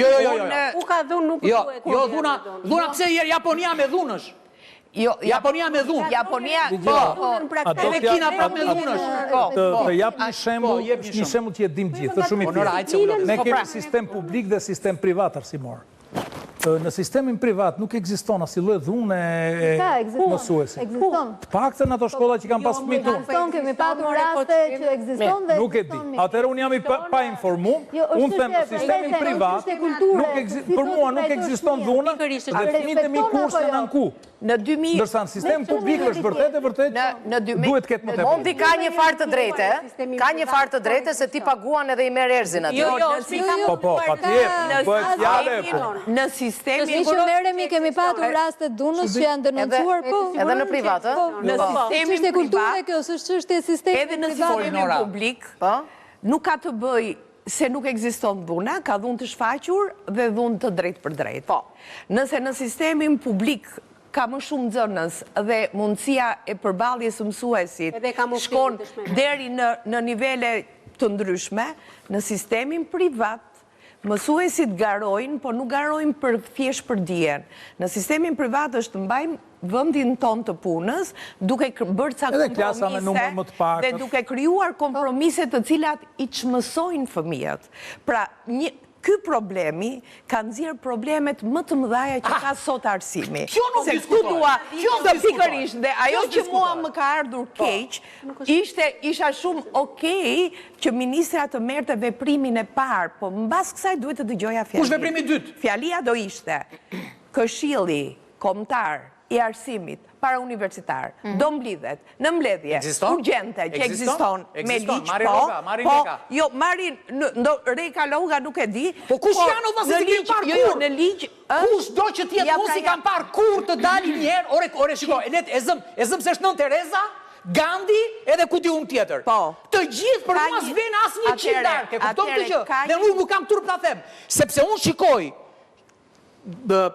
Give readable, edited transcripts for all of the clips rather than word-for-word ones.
Jo, jo, jo, jo. Ku ka dhunë nuk jo, duhet. Jo, dhuna, dhuna pse Japonia me dhunë është. Jo, Japonia me dhunë. Japonia, po, po, edhe Kina prap me dhunë është. Po, të, të jap një shembull, një shembull që e dim gjithë, është shumë i thjeshtë. Ne po, kemi pra. sistem publik dhe sistem privat arsimor. Në sistemin privat nuk ekziston asnjë lloj dhune e mësuesit. Ekziston. Të paktën ato shkolla që kam pas jo, fëmijët unë. Ekziston, kemi patur raste që ekziston dhe Nuk e di. Atëherë unë jam i painformum. Jo, Unë them në sistemin privat, nuk për mua nuk ekziston dhuna dhe fëmijët e mi kurrë s'janë anku. Në 2000 Ndërsa në sistem publik është vërtet e vërtet në duhet të ketë më tepër. Mondi ka një farë të drejte, ka një farë të drejte se ti paguan edhe i merr erzin aty. Jo, jo, si ka Po, po, patjetër, bëhet fjalë po. Në sistemin Ne që merremi kemi patur raste dhunës që janë denoncuar, po. Edhe në privat, ë? Po, Në sistemin Çështje kulture kjo, s'është çështje sistemi Edhe në sistemin publik, po? nuk ka të bëj se nuk ekziston dhuna, ka dhunë të shfaqur dhe dhunë të drejtpërdrejtë. Po. Nëse në sistemin publik ka më shumë nxënës dhe mundësia e përballjes së mësuesit shkon deri në në nivele të ndryshme, në sistemin privat mësuesit garojnë, po nuk garojnë për thjesht për dijen. Në sistemin privat është mbajmë vendin tonë të punës, duke bërë ca kompromise dhe duke krijuar kompromise të cilat i çmësojnë fëmijët. Pra, një ky problemi ka nxjerr problemet më të mëdhaja që ka sot arsimi. Kjo nuk Se diskutohet. Kjo pikërisht dhe ajo që mua më ka ardhur po. keq, ishte isha shumë okay që ministra të merrte veprimin e parë, po mbas kësaj duhet të dëgjoja fjalinë. Kush veprimi i dytë? Fjalia do ishte Këshilli Kombëtar i Arsimit Parauniversitar mhm. do mblidhet në mbledhje urgjente që ekziston me ligj po, po, jo, marrin ndo Reka Loga nuk e di. Po kush po, janë o vëlla s'i kemi parë jo, jo, në ligj Kush do që të jetë pra unë s'i kam parë kurrë të dalin një herë, ore ore shiko, e let e zëm, e zëm se është Nënë Tereza, Gandhi edhe ku di unë tjetër. Po. Të gjithë për mua s'vlen asnjë qindarkë, e kupton këtë gjë? Dhe unë nuk kam turp ta them, sepse unë shikoj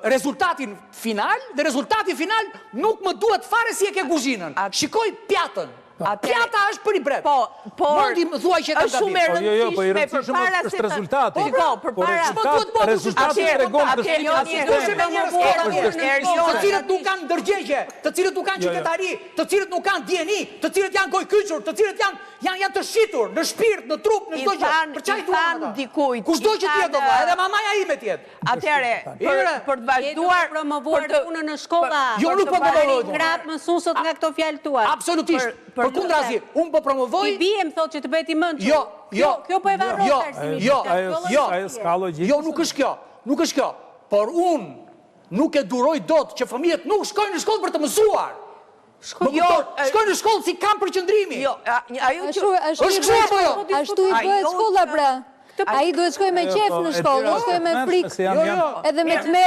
rezultatin final dhe rezultati final nuk më duhet fare si e ke kuzhinën. Shikoj pjatën. Pjata është për ibret. Po, por Mondi më thuaj që e kam është shumë e Po, jo, jo, po i rëndësishme përpara është rezultati. Po, pra, përpara Po duhet po rezultati tregon dështimin e sistemit. Të cilët nuk kanë ndërgjegje, të cilët nuk kanë jo, jo. qytetari, të cilët nuk kanë dijeni, të cilët janë gojkyçur, të cilët janë janë janë të shitur në shpirt, në trup, në çdo gjë. Për çfarë i duan ata? Kushdo që të jetë, vëlla, edhe mamaja ime të jetë. Atëherë, për për të vazhduar promovuar punën në shkolla. Jo, nuk po promovoj. Gratë mësuesët nga këto fjalë tua. Absolutisht. Përkundrazi, unë po promovoj. I bie më thotë që të bëhet i mençur. Jo, jo. Kjo po e varros jo, arsimin. Jo, jo, ajo s'ka logjikë. Jo, nuk është kjo. Nuk është kjo. Por unë nuk e duroj dot që fëmijët nuk shkojnë në shkollë për të mësuar. Shkojnë jo, shkojnë në shkollë si kamp përqendrimi. Jo, ajo që është kështu apo jo? Ashtu i bëhet shkolla pra. Ai duhet shkojë me qejf në shkollë, nuk shkojë me frikë. Jo, jo. Edhe me tmerr.